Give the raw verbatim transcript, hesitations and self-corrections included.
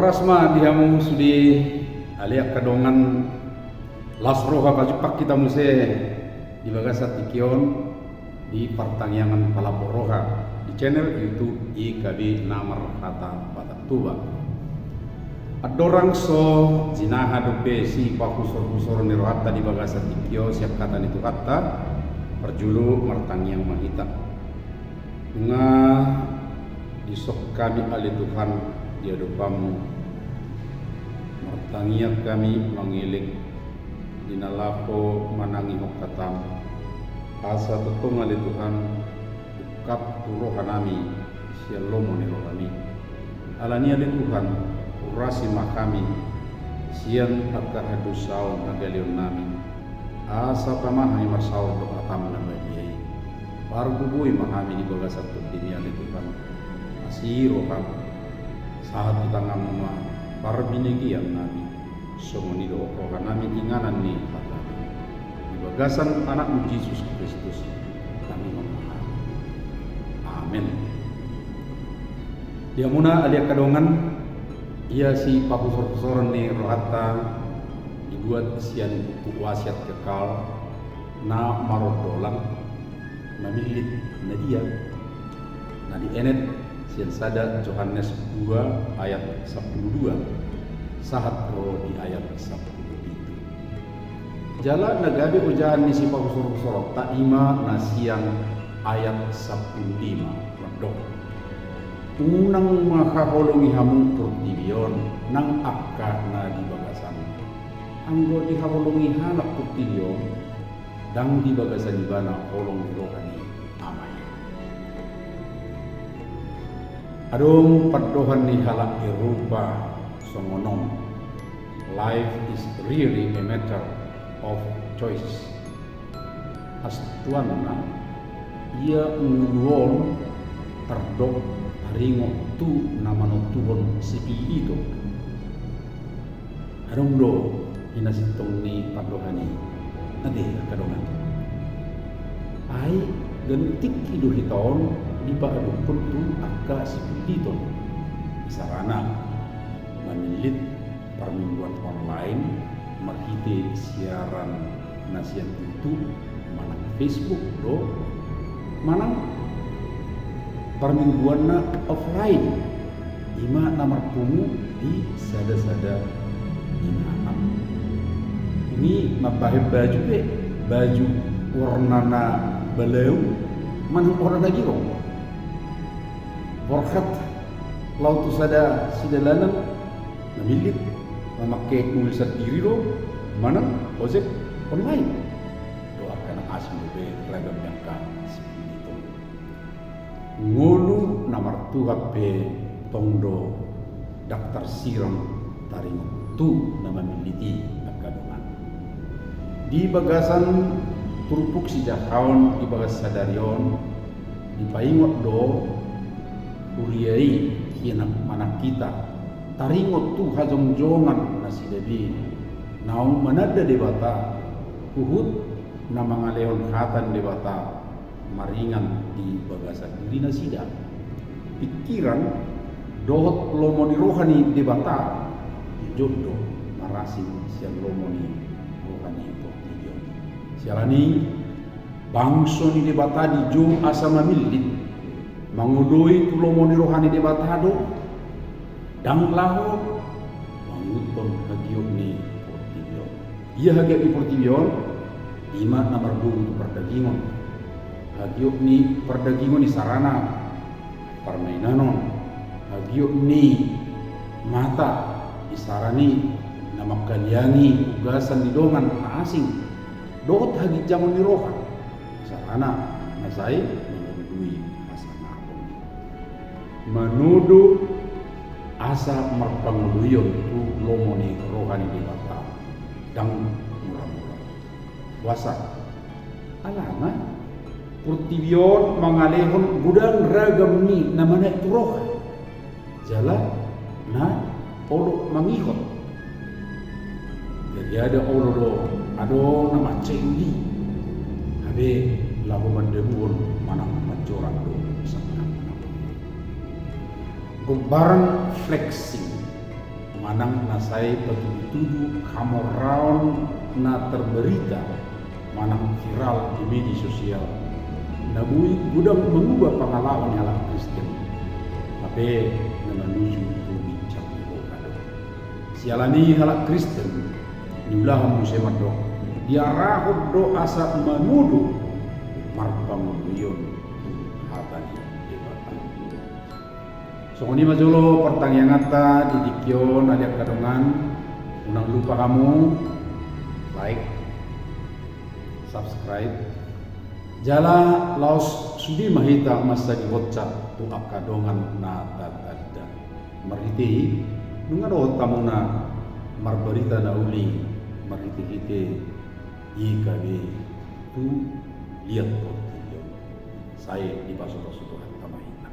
Horas ma di hamu sude ale angka dongan, las roha pajumpang hita muse di bagasan tingki on di partangiangan Palapor Roha di channel YouTube I K B Na Marhata Batak Toba. Andorang so jinaha dope sipahusorhusoron ni rohanta di bagasan tingki on sian hata ni Tuhanta, parjolo martangiang ma hita. Nunga dison hami ale Tuhan di adopanMu, martangiang hami mangelek di na laho manangihon hataM, asa tongtong ale Tuhan ungkap tu rohanami sian lomo ni rohaMi. Alani i ale Tuhan, urasi ma hami sian angka hadosaon hagaleonnami, asa tama hami marsaor dohot hataM na badia i. Pargogoi ma hami di bagasan tondimi ale Tuhan. Asi rohaM, sahat tu tanganMu ma parbinegeannami, songon i dohot rohanami inganan ni hataMi. Di bagasan AnakMu Jesus Kristus hami mamungka. Amen. Di hamuna ale angka dongan, ia sipahusorhusoron ni rohanta dibuat sian buku Wasiat Kekal, Na Marondolang, Mamillit na Dia, na dienet sian sada Johannes dua ayat sampulu dua sahat ro di ayat sampulu pitu. Jala na gabe ojahan ni sipahusorhusoronta i ma na sian ayat sampulu lima, mandok: Unang ma haholongi hamu portibi on nang angka na di bagasanna. Anggo dihaholongi halak portibi on, ndang di bagasan ibana holong ni roha ni Ama i. Adong pandohan ni halak Eropa songon on: Life is really a matter of choice. Hasintonganna, ia ngolu on tardok taringot tu na manontuhon sipilliton. Adong do hinasintong ni pandohan i, ate angka dongan. Ai ganup tingki do hita on dipaadopkon tu angka sipilliton. Isarana, mamillit parmingguan online marhite siaran na sian YouTube manang Facebook do, manang parmingguanna offline, i ma na marpungu di sadasada inganan. Ini mambahen baju pe, baju warnana balau manang warnana girong. Borhat laho tu sada sidalanan, mamillit, mamangke mobil sandiri do manang ojek online. Do angka na asing dope ragam ni angka sipilliton. Ngolu na martuhan pe tong do ndang tarsirang taringot tu na mamillit i angka dongan. Di bagasan turpuk sijahaon di bagas sadari on, dipaingot do huria i, hian manang hita, taringot tu hajongjongan nasida be naung mananda Debata, huhut na mangalehon hata ni Debata maringan di bagasan diri nasida. Pingkiran dohot lomo ni roha ni Debata dijot do marasing sian lomo ni roha ni portibi on. Siala ni i, bangso ni Debata dijou asa mamillit, mangoloi tu lomo ni roha ni Debata do, ndang laho mangihuthon hagiot ni portibi on. Ia hagiot ni portibi on, i ma na marboru tu pardagingon. Hagiot ni pardagingon isarana parmainanon, hagiot ni mata isarana na mangkaliangi ugasan ni dongan na asing, dohot haginjangon ni roha isarana na sai mangalului hasangapon. Manodo asa marpangoloion tu lomo ni roha ni Debata ndang muramura. Boasa? Alana portibi on mangalehon godang ragam ni na manaek tu roha jala na olo mangihot. Jadi adong olo do, adong na mansai uli, hape laho mandabuhon manang manjorang do sangkapna. Gombaran flexing. Manang na sai patudutudu hamoraon na terberita manang viral di media sosial, na boi godang mangubah pangalaho ni halak Kristen, hape na manuju tu ginjang ni roha do. Siala ni i halak Kristen, niulahon muse mandok, diarahon do asa manodo marpangoluion tu hata ni Debata. Songon i ma jolo partangianganta di tingki on, ale angka dongan. Unang lupa hamu like, subscribe, jala laos sude ma hita mansai di WhatsApp tu angka dongan na tatanda. Marhite i, nunga dohot hamuna marbarita na uli marhitehite Y K B tu liat portibi on. Sai dipasupasu Tuhanta ma hita.